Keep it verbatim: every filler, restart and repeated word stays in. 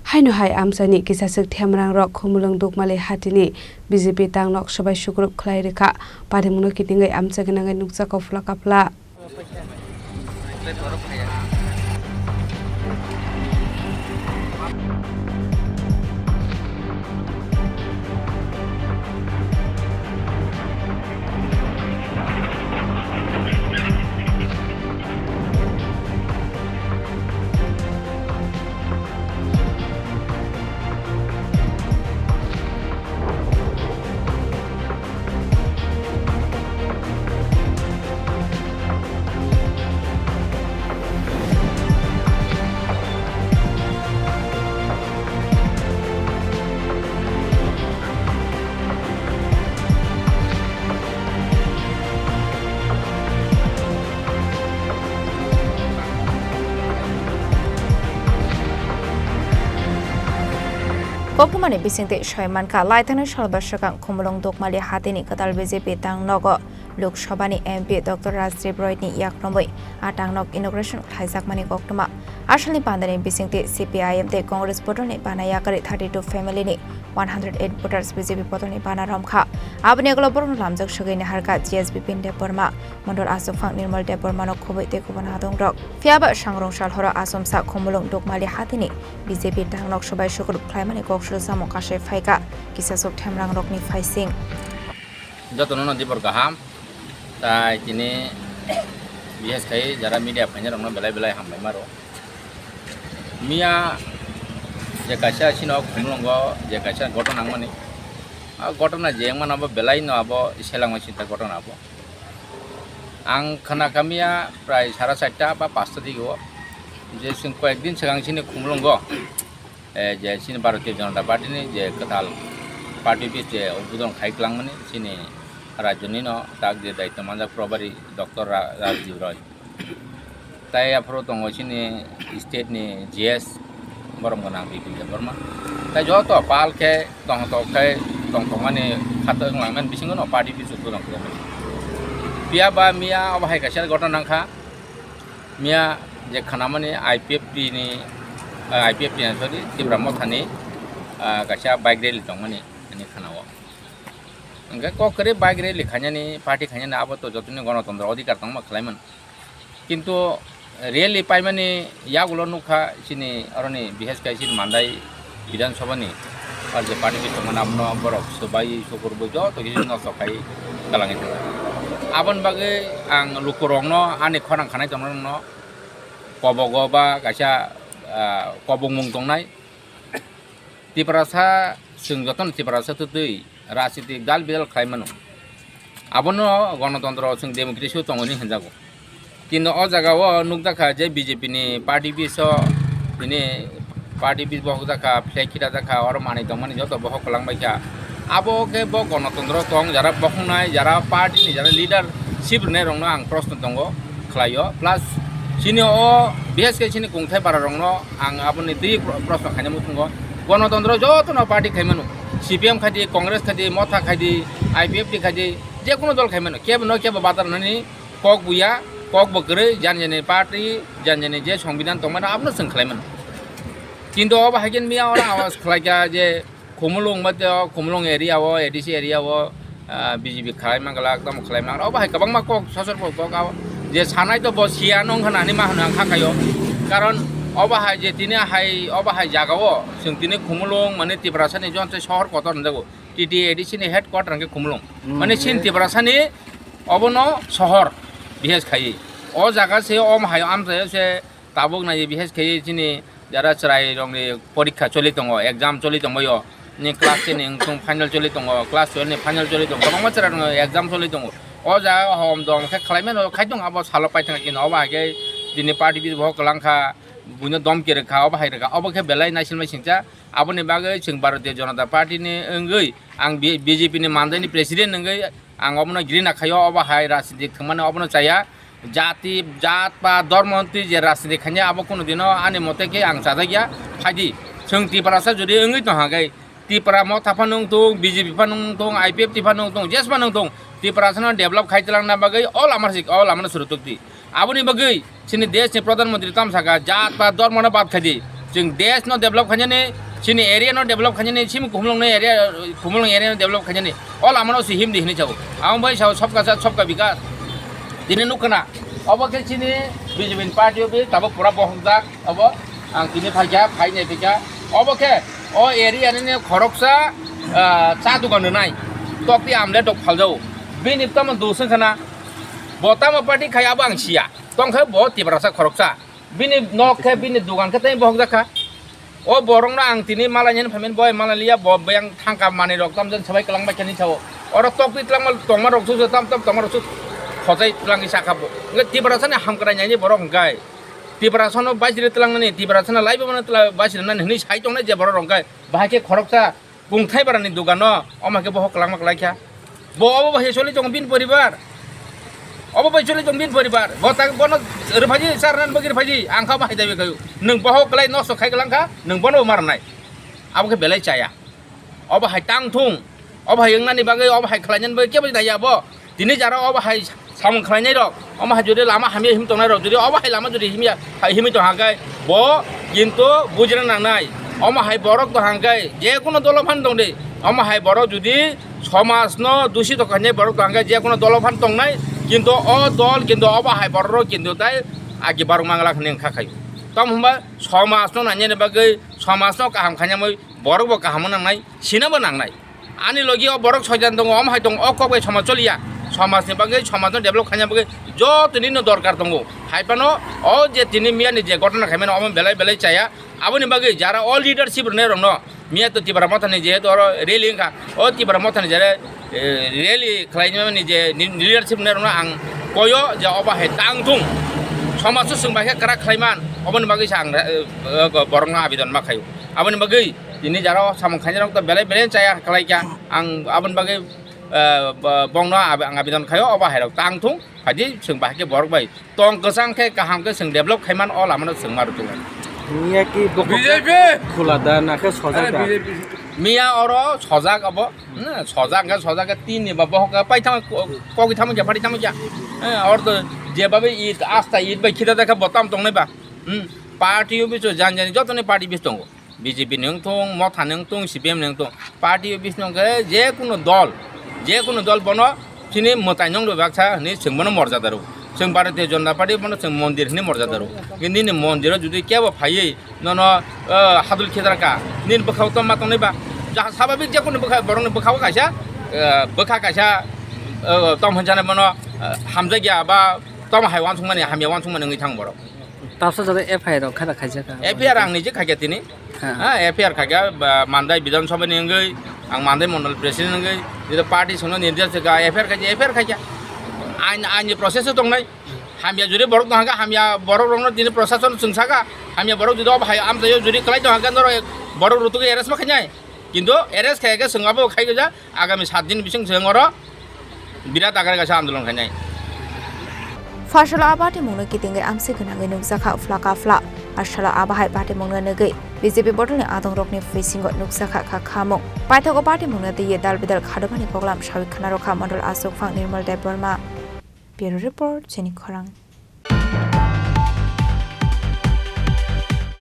Haino hai amchaini kisaswk themrangrok Khumulwng Dukmali hatini B J P tangnok swbai sukrub khlai rwkha. Parimungno kitingwi amchai gwnangwi nukjakha phla kapla. Koktwmani bisingtwi soi mankha, laithani salba swkang Khumulwng Dukmali hatini kwtal B J P tang nogo Lok Sabhani M P Doctor Rajdev Royni yakromwi a tang nok inauguration khlaijakmani koktwma. Asalni pandani bisingtwi C P I M tei Congress bodolni bana yakarwi thirty two family ni one hundred eight voters B J P bodolni bana romkha. Aboni ulo borokno lamjak swgwi naharkha G S Bipin Debbarma, Mondol Aswkphang Nirmal Debbarmano khobwi tei kubun hadongrok. Phiyaba sangrong sal horo Achomsa Khumulwng Dukmali hatini B J P tang nok swbai sukrub khlaimani kok sujak samung kasai phaikha kisaswk themrangrokni phaising. Jotono no dibor kaham, tai tini bises khai jara media phainai rokno belai belai hambai maro. Miya je kaisa sino Khumulwngo je kaisa gotona wngmani, a gotona je wngmano abo belai no abo selangma sinta gotona abo. Ang khna kha miya prai sara charta ba pasta dige o, je chwng koyek din swkang sini Khumulwngo, eh, je chini Bharatiya Janata Party ni je kwtal party office je udbodhon khai kwlangmani chini rajyo ni no tak je daityo manjak probari Doctor Ra-, Rajdev Roy. Tai aphuru tongo chini state ni G S, borok gwnang Bipin Debbarma. Tai joto pal khe tongthok khe tongthokmani khato wnglaimani bisingo no party bisu gwnang khe. Phiya ba miya obo hai kaisa gotona wngkha. Miya je khanamani I P F T ni, eh, I P F T ni, sorry, Tipra Mothani, ah, kaisa bike rally tongmani ani khanao. Hwnkhe kok kwrwi bike rally khainani, party khainani abo to jotoni gonotontro odhikar tongma khlaiman. Kintu rally paimani yagulo nukha chini oroni bises khai chini Mandai Bidhan Sabha ni, ar je party office tongmani abono borok swbai sukurbo joto kisi nosto khai kwlangwi thangkha. Aboni bagwi ang lukurokno ani khorang khanai tongnairokno kobogo ba kaisa, ah, kobongmung tongnai. Tiprasa, chwng jotono Tiprasa twtwi rajniti dal bidal khlai mano. Abono gonotontro chwng democracy o tongo hinwi hinjago. Kintu o jaga o nukjakha je B J P ni party office o tini party office bohok jakha, flag khita jakha, oro manwi tongmani joto bohok kwlangbaikha. Abo khe bo gonotontro tong, jara bokhoknai, jara party ni jara leadership rwnairokno ang proshno tongo khlaio. Plus chini o bises khe chini kungthai bara rokno ang aboni twi pro-, proshno khaina muchungo. Gonotontro jotono party khaimano, C P M khaidi, Congress khaidi, Motha khaidi, I P F T khaidi, jekunu dol khaimano, kebo no kebo badarnani kok buya, kok bo kwrwi, jani jani party, jani jani je songbidhan tongmano abono chwng khlaimano. Kintu obo hai khe miya oro awas khlaikha je Khumulwng mate o, Khumulwng area o, A D C area o, ah, B J P khlai mangala, tamo khlai mangala. Obo hai kwbangma kok, sosor kok, kok abo. Je sanai to bo siya nong hwnani ma hwnwi ang kha khaio. Karon obo hai je tini hai, obo hai jaga o, chwng tini Khumulwng, mane Tiprasa ni jon se sohor kotor hwnjago. T T A D C ni headquarter hwnkhe Khumulwng. Hmm, mane sin yes. Tiprasa ni obono sohor, bises khai. O jaga se om hai amchai se Tabuk nai bises khe chini jara chwrai rok ni porikha choli tongo, exam choli tongbaio, ni class ten ni wngthung final choli tongo, class twelve ni final choli tongo, kwbangma chwrai rok ni exam choli tongo. O jaga hom dom khe khlai mano khai tong abo salo paithak khe no, obo hai khe tini party office bo kwlang kha, buino dom kirwk kha, obo hai rwkha, obo khe belai naisilmai singcha. Aboni bagwi chwng Bharatiya Janata Party ni wngwi ang B-, B J P ni mandai ni president wngwi ang obono grina khaio, obo hai rajniti thwngmani obono chaya. Jati, jat ba dormo twi je rajniti khainai abo kunu dino ani mote khe ang chajakya. Phaidi, chwng Tiprasa jodi wngwi tongha khe, Tipra Motha phano wngthung, B J P phano wngthung, I P F T phano wngthung, jes phano wngthung, Tiprasano develop khai twlangna bagwi o lama sik, o lamano swrwk tokdi. Aboni bagwi chini desh ni Pradhan Mantri tam saka, jat ba dormo no bad khaidi. Chwng desh no develop khainani, chini area no develop khainani, chini Khumulwng ni area, Khumulwng area no develop khainani. O lama no se himdi hinwi chao. Ang bai sao sabka saath, sabka vikas. Tini nukha na. Obo khe chini B J P ni party office tabuk pura bohokjak. Obo ang tini phaikha, phainai phaikha. Obo khe o area ni khoroksa, ah, cha dukan rwnai. Tokti amle tok phaljao. Bini tamo doswng khana. Bo tamo party khai abo ang siya. Tongkhe bo Tiprasa khoroksa. Bini nok khe, bini dugan khe tei bohok jakha. O borok no ang tini malai nini phaimani bo malai liya, bo beyang thangka manwi rok tamjani sabai kwlangbai khe ni sao. Oro tokti twlangma tongma rok su tam tam tongma rok su khojai twlangwi sakha bo. Hwnkhe Tiprasa ni hamkrai nai ni borok hwnkhe. Tiprasa no baisiri twlangnani, Tiprasa no laiba mano twla baisiri nani hwnwi sai tongnai je borok rok hwnkhe. Bahai khe khoroksa Kung thai bara ni dugan no, omo hai khe bohok kwlangma kwlai kha. Bo obo bai choli tongo bini poribar. Obo bai choli tongo bini poribar. Bo tak bono rwphaidi, charnan bagwi rwphaidi. Ang kha bahai daiwi kayu. Nwng bohok kwlai nosto khai kwlang kha, nwng bono bo marnai. Abo khe belai chaya. Obo hai tang thung. Obo hai wngnani bagwi, obo hai khlainani bagwi kebo naiya bo. Tini jara obo hai samung khlainai rok, omo hai jodi lama hamya him tongnai rok, jodi obo hai lama jodi himya, hai himwi tong hangkai, bo kintu bujina nangnai. Omo hai borok tong hangkai, je kono dolo phan tong di, omo hai borok jodi somaj no dushito khainai borok tong hangkai, je kono dolo phan tongnai, kintu o dol kintu obo hai borok rok kintu tai agi barung mangla hwnwi wngkha khai. Tamo hwnba somaj no nainani bagwi, somaj no kaham khainamwi borok bo kaham nangnai, sina bo nangnai. Ani logi o borok soitan tongo, omo hai tongo, o kok bai somaj choliya. Somaj ni bagwi, somaj no develop khaina bagwi joto ni no dorkar tongo. Hai phano o je tini miya ni je gotona khaimano omo belai belai chaya. Aboni bagwi jara o leadership rwnai rok no miya to Tipra Motha ni jehetu oro rally wngkha. O Tipra Motha ni jara, eh, rally khlaimani je ni-, leadership rwnai rok no ang koyo je obo hai tang thung. Somaj o chwng bai khe kwrak khlaiman. Oboni bagwi se ang, eh, eh, borok no abidon ma khaio. Aboni bagwi Tini jara o samung khainai rok to belai belai chaya khlai kha. Ang aboni bagwi, eh, bo-, bongno ab-, ang abidon khaio, obo hai rok tang thung, phaidi chwng bahai khe borok bai tong kwchang khe kaham khe chwng develop khai man o lama no chwng ma rw thung. Miya ki bokol B J P! Khula da na khe sojak da? Are B J P. Miya oro sojak obo, hmm, sojak khe sojak khe tin ni ba bohok khe pai thang ko-, kogwi thang khe phari thang khe. Eh, oro to je babe it asta it bai khida da khe botam tong nai ba. Hmm, party office o jan jani joto ni party office tongo. B J P ni wng thung, Motha ni wng thung, C P M ni wng thung, party office ni wng khe je kunu dol, je kunu dol bono chini mwtai nung rw baksa hwnwi chwng bono morjada rw. Chwng Bharatiya Janata Party bono chwng mondir hwnwi morjada rw. Nini mondir o jodi kebo phaiwi nono, eh, hadul khedar ka, nini bwkhao tongma tongnai ba? Jaha sababik je kunu bwkha, borokni bwkhao kaisa, eh, bwkha kaisa, eh, tong hwnjani bono, eh, hamjakya ba tong hai uansukmani, hamya uansukmani wngwi thang borok. Tabsa jora F I R rok khaina khaijak kha. F I R ang niji khaikha tini. Ha. Ha, F I R khaikha, ba, Mandai Bidhan Sabha ni wngwi, ang Mandai Mondol President wngwi, jeta party songno nirdesh kha, F I R khaikha, F I R khaikha. Ain, ain ni process o tongnai. Hamya juri borok tong hangkha, hamya borok rokno tini prosason chwng sakha. Hamya borok jodi obo hai amchaio juri kwlai tong hangkha, norok borok rutugwi arrest ma khainai. Kintu arrest khaikha, chwng abo khai gajak. Agami sat din bising chwng oro birat akare kaisa andolon khainai. Pharsalo a batimungno kitingwi amswk gwnangwi nukjakha phlaka phla. Arsalo a bahai batimungno nugwi B J P bodolni adongrokni bisingo nukjakha kha khamung. Paithago batimungno twiwi dal bidal khadobani koklam sawi khwnarokha Mondol Achukphang Nirmal Debbarma. Bureau Report, Chini Khorang.